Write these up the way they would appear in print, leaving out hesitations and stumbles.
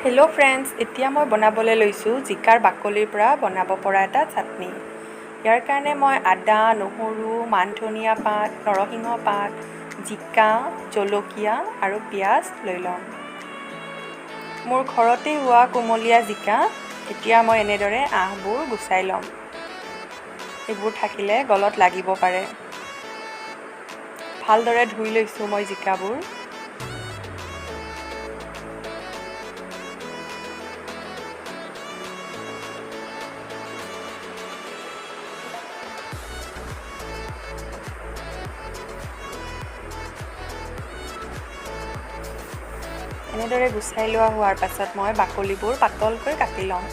Hello' friends, এতিয়া মই বনাবলৈ লৈছোঁ জিকাৰ বাকলিৰ পৰা বনাব পৰা এটা চাটনি। ইয়াৰ কাৰণে মই আদা, নহৰু, মান ধনিয়া পাত, নৰসিংহ পাত, জিকা, জলকীয়া আৰু পিঁয়াজ লৈ ল'ম। মোৰ ঘৰতে হোৱা কুমলীয়া জিকা। এতিয়া মই এনেদৰে আঁহবোৰ গুচাই ল'ম। এইবোৰ থাকিলে গলত লাগিব পাৰে। ভালদৰে ধুই লৈছোঁ মই জিকাবোৰ। এনেদৰে গুচাই লোৱা হোৱাৰ পাছত মই বাকলিবোৰ পাতলকৈ কাটি ল'ম।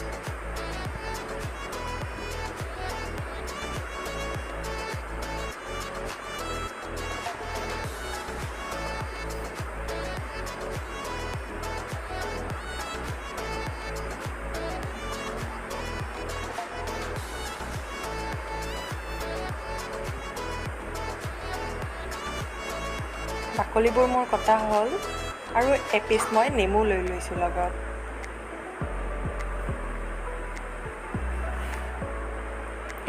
বাকলিবোৰ মোৰ কটা হ'ল আৰু এপিচ মই নেমু লৈ লৈছোঁ লগত।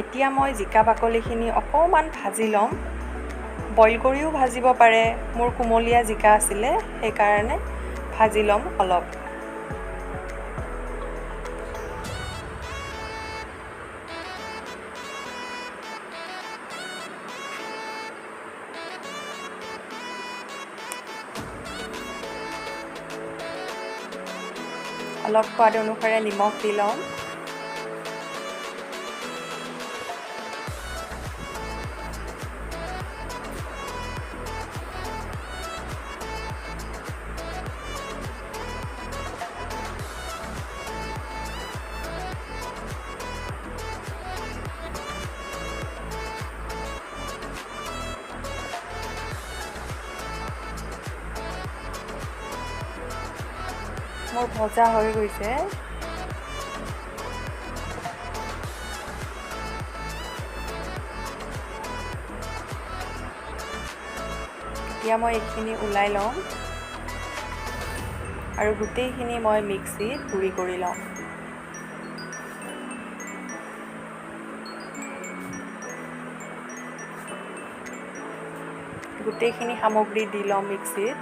এতিয়া মই জিকা বাকলিখিনি অকণমান ভাজি ল'ম। বইল কৰিও ভাজিব পাৰে। মোৰ কুমলীয়া জিকা আছিলে, সেইকাৰণে ভাজি ল'ম অলপ। অলপ সোৱাদ অনুসাৰে নিমখ দি ল'ম। মোৰ ভজা হৈ গৈছে। এতিয়া মই এইখিনি ওলাই ল'ম আৰু গোটেইখিনি মই মিক্সিত গুড়ি কৰি ল'ম। গোটেইখিনি সামগ্ৰী দি ল'ম মিক্সিত।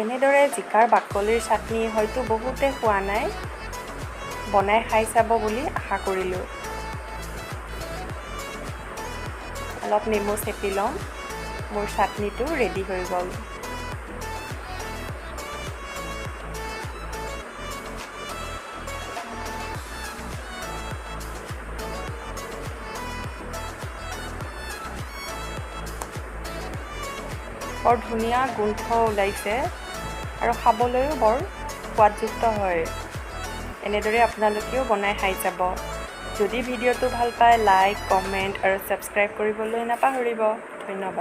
এনেদৰে জিকাৰ বাকলিৰ চাটনি হয়তো বহুতে খোৱা নাই, বনাই খাই চাব বুলি আশা কৰিলোঁ। অলপ নেমু চেপি ল'ম। মোৰ চাটনিটো ৰেডি হৈ গ'ল। বৰ ধুনীয়া গোন্ধ ওলাইছে আৰু খাবলৈও বৰ সোৱাদযুক্ত হয়। এনেদৰে আপোনালোকেও বনাই খাই চাব। যদি ভিডিঅ'টো ভাল পায়, লাইক, কমেণ্ট আৰু ছাবস্ক্ৰাইব কৰিবলৈ নাপাহৰিব। ধন্যবাদ।